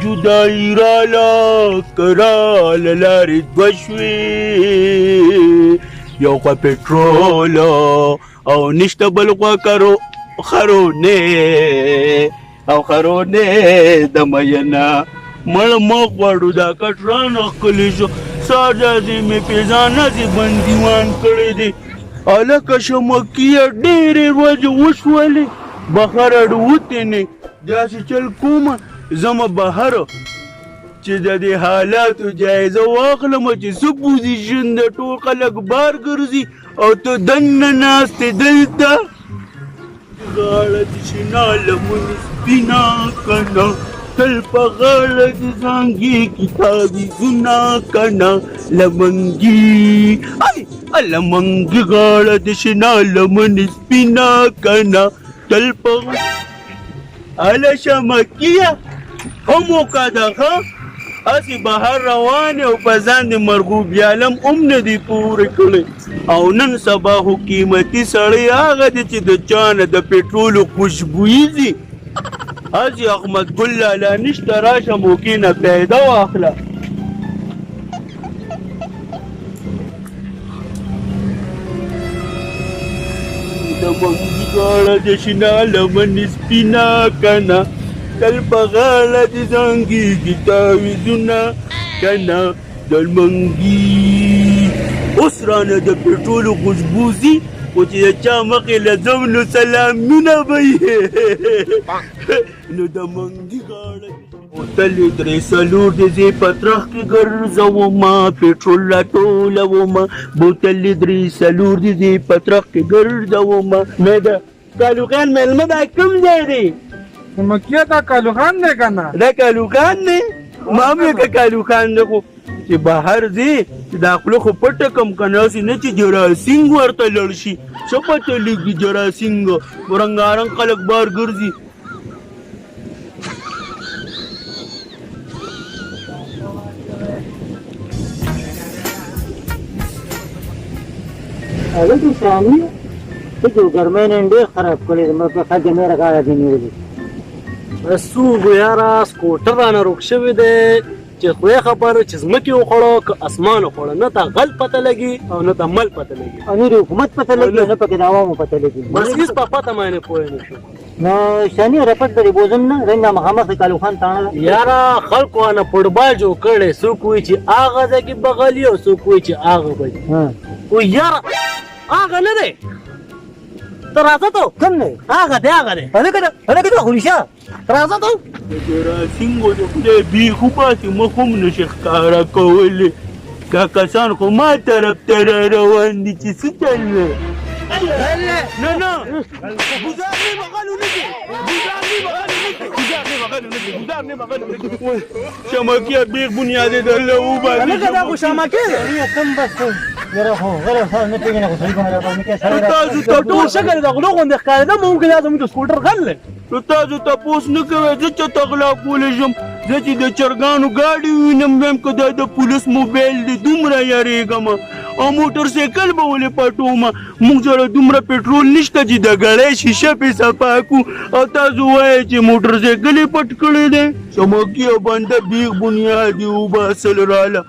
جدایي راله کراله لارې دوه شوې، یو خوا پټرول او نشته بل خوا کرو خرونه او خرونه د مینا مړ مه غواړو. دا کټران ښکلی شو، سار داسې مې پې ځان هسې بندیوان کړی دی. هلکه شمکیه ډېرې ورځې وشولې بهر اړوتې نه، داسې چل کومه ځمه بهر چې د دې حالاتو جایزه واخلم چې څه پوزیشن ده. ټول خلک بار ګرځي او ته دننه ناست یې دلته. غاړه دې شنه لمن سپینه که نه، تل په غاړه دې زانګې کتابیزونه که نه، لمنګي ای لمنګي غاړه دې شنه لمن سپینه که نه، تل په هله شمکیه ښه موقع ده. ښه هسې بهر روان او په ځان د مرغوب عالم هم نه دی پورې کړی. او نن سبا خو قیمتي سړی هغه دی چې د چا نه د پټرولو خوشبويي ځي. هسې احمد ګل لالا نشته، راشه موقع نه پیدا واخله. د منګي غاړه د شنه لمن سپینه که نه، تل په غاړه دې زنګېږي تاویزونه که نه. د منګي اوس رانه د پټرولو خوشبو ځي، خو چې د چا مخې له ځم نو سلامونه به یې. نو د منګي غاړه بوتل درې څلور دې زه په ترخ کې ګرځوم، پټرول راټولوم. بوتل درې څلور دې زه په ترخ کې ګرځوم. مې د کالو خان مېلمه دا کوم ځای دی؟ مکیه دا کالو خان دی که نه؟ دا کالو خان دی. ما هم یې که کالو خان دی، خو چې بهر ځې چې دا خوله خو پټه کم که نه، هسې نه چې جراثیم ورته لړ شي. څه پته لګي جراثیم رنګارنګ خلک بار ګرځي. هلکه شامي ته جو ګرمۍ نن ډېر خراب کړی دی، مړه په ښه جمېره غاړه دې نیولې. څوک یاره سکوټر رانه روک شوی دی چې خدای خبر چې ځمکې وخوړو که اسمان وخوړو، نه ته غل پته لګي او نه ته مل پته لګي او نه د حکومت پته لګي نه پکې د عوامو پته لګي. بس هېڅ په پته باندې پوه نه شو. نو شاني رپټ درې بوزم نه رنګ مخامخ د کالو خان تاڼه ده. یاره خلکو نه فوټبال جوړ کړی، څوک وایي چې هغه ځای کې بغلي او څوک وایي چې هغه بلي. خو یاره هغه نه دی، ته راځه ته. کوم دی؟ هغه دی، هغه دی. هلکه ده، هلکه ده، خو رښتیا ته راځه ته. د جراثیمو د خدای بیخ وباسي، مخ هم نه شي ښکاره کولی. دا کسان خو ما طرف ته را روان دي چې څه چل دی. نه نه ګوزار نه بغلو نه دی، ګوزار نه بغلو نه دی، ګوزار نه بغلو نه دی، ګوزار نه بغلو نه دی. شمکیه بیخ بنیادې درله وباسي. هلکه دا خو شمکې دی. کوم بس یاره خو غلی ساز نه پېژنې، خو سړي باندې راباندې کې سړی تاسو ټول شکل د غلو غوندې ښکارېده، ممکن دا زموږ د سکوټر غل دی. نو تاسو تپوس نه کوئ زه چېرته غلا کولی شم؟ زه چې د چرګانو ګاډي ووینم وایم که دا د پولیس موبایل دی، دومره یارېږم. او موټر سایکل به ولې پټوم؟ موږ سره دومره پټرول نشته چې د ګړۍ شیشه پې صفا کړو، او تاسو وایئ چې موټر سایکل یې پټ کړی دی. چمکیه بنده بیخ بنیاد یې وباسل راله.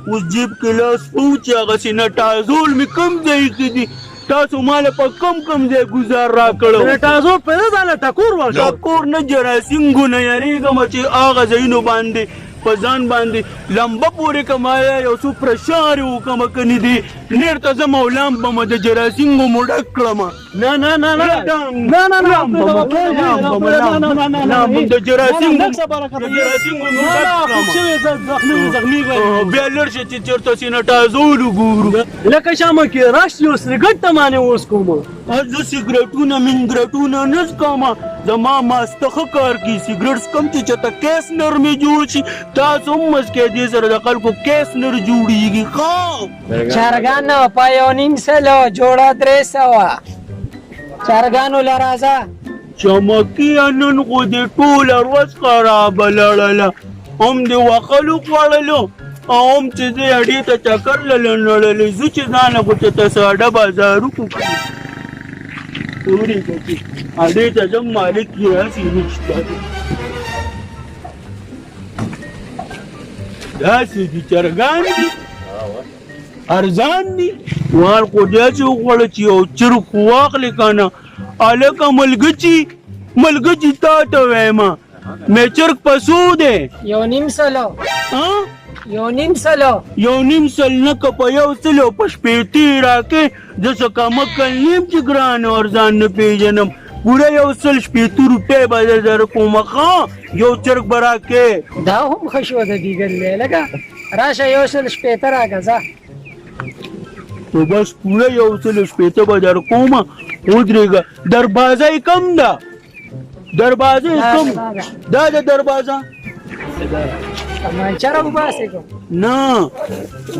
اوس جیب کې لاس وو چې هغسې نه ټازول مې کوم ځای کې دي؟ تاسو ماله په کوم کوم ځای ګوزار راکړو؟ ټازول په ځانه ټکور ورکړ. ټکور نه، جراثیمګو نه یارېږم چې هغه ځایونو باندې په ځان باندې لمبه پورې کړم، آیا یو څو پرشارې وکړم که نه دي نېرته ځم او لامبه مه د جراثیمګو مو ډک کړم. نه نه نه نه نه نه نه نه د جراثیم بیا لړ شي چې چېرته سینټازول وګورو. لکه شامه کې راش یو سګرټ ته معنی اوس کوم. زه سګرټونه منګرټونه نه څکم، زما ماسته ښه کار کوي. سګرټ څکم چې چېرته کیس نر مې جوړ شي. تاسو هم مسکئ، دې سره د خلکو کیس نر جوړېږي. ښه چرګانو په یو نیم سلو جوړه 300 چرګانو له راځه. چمکیه نن خو دې ټوله ورځ خرابه لړله، هم دې وښل وخوړلو او هم چې زه اډې ته چکر له لنړلې. ځو چې ځانه خو چې ته څه اډه بازار وکړو. ورېږه چې اډې ته ځم، مالک یې هسې نشته. داسې دي چرګان دي، ارزان دي. وار خو داسې وخوړه چې یو چرګ خو واخلې که نه. هلکه ملګچي، ملګچي تا ته وایم، مې چرګ په څو دی؟ یو نیم سلو. ها؟ یو نیم سلو. یو نیم سل نه، که په یو سل او په شپېته یې راکې. زه څه کمکل نه یم چې ګران او ارزان نه پېژنم. پوره 160 روپۍ به زه درکوم. ښه، یو چرګ به راکې. دا هم ښه شو د دیګل دی. لکه راشه 160 راکړه ځه. نو بس پوره 160 به در کوم. ودرېږه، دروازه یې کم ده، دروازه یې کم دا ده دروازه. تمانچه راوباسې کوم؟ نه،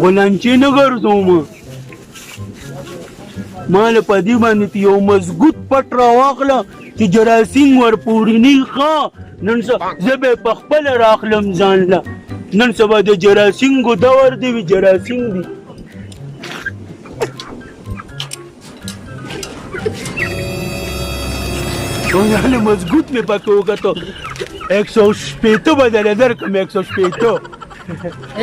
غلانچې نه ګرځوم. ما له په دې باندې یو مضبوط پټ راواخله چې جراثیم ورپورې نه. ښه، نن زه به یې په خپله راخلم ځان له. نن سبا د جراثینګو دور دی، وي جراثیم دي. یعنې مضبوط مې پکې وکتو. 160 به درله درکړم، 160.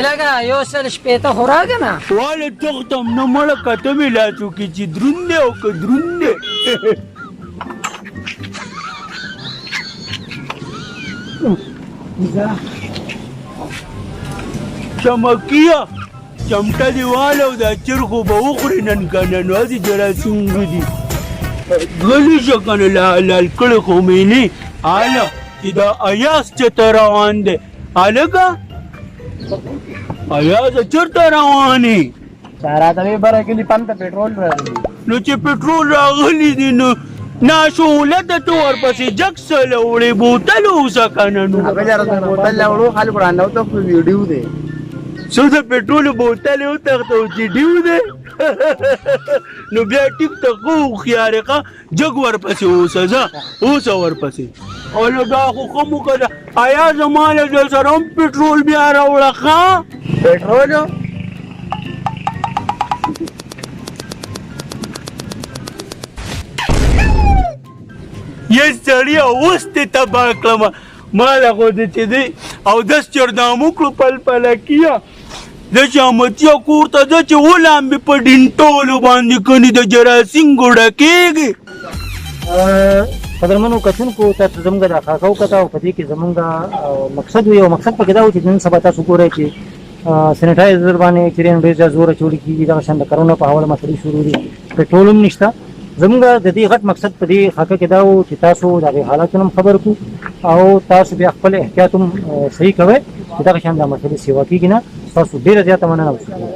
لګه 160 خو راکړه نه. والې تښتم نه مړه، که ته مې لاس وکړې چې دروند دی او که دروند دی. چمکیه چمټه دې واله، او دا چرګ خو به وخورې نن که نه، نو هسې جراثیم دي. غلی شه که نه، لال کړی خو مې نه. هله چې دا ایاز چېرته روان دی؟ هلکه ایاز چېرته روان یې؟ راته وی بره کلي پمپ ته پټرول راغلي. نو چې پټرول راغلي دي نو ناشوله ته ته ورپسې جګ څه له وړې بوتل اوسه که نه. نو هغه لره بوتل له وړو خلکو رانه وتښتو، ویډیو دی. څه د پټرولو بوتل یې وتښتو چې ډیو دی؟ نو بیا ټیک ته ښه هوښیار یې. ښه، جګ ورپسې اوسه، ځه اوسه ورپسې. هله دا خو ښه موقع ده. ایا زما له ځای سره هم پټرول بیا راوړه. ښه پټرول یې سړیه اوس دې تباه کړم. ما له خو دې چې دی اودس چردام وکړو پل پلکیه د شامتیه کور ته ځه چې ولامبې په ډینټولو باندې، کني د جراثینګو ډکېږي. قدرمنو کتونکو، تاسو زموږ د خاکه وکته او په دې کې زموږ مقصد وي او مقصد پکې دا و چې نن سبا تاسو ګورئ چې سینیټایزر باندې چې ډېر زیات زور اچول کېږي، دغه شان د کرونا په حواله مسلې شروع دي، پټرول هم نشته. زموږ د دې غټ مقصد په دې خاکه کې دا و چې تاسو د هغې حالاتو هم خبر کړو او تاسو بیا خپل احتیاط هم صحیح کوئ چې دغه شان دا مسلې سیوا کېږي نه. تاسو ډېره زیاته مننه وشکریه.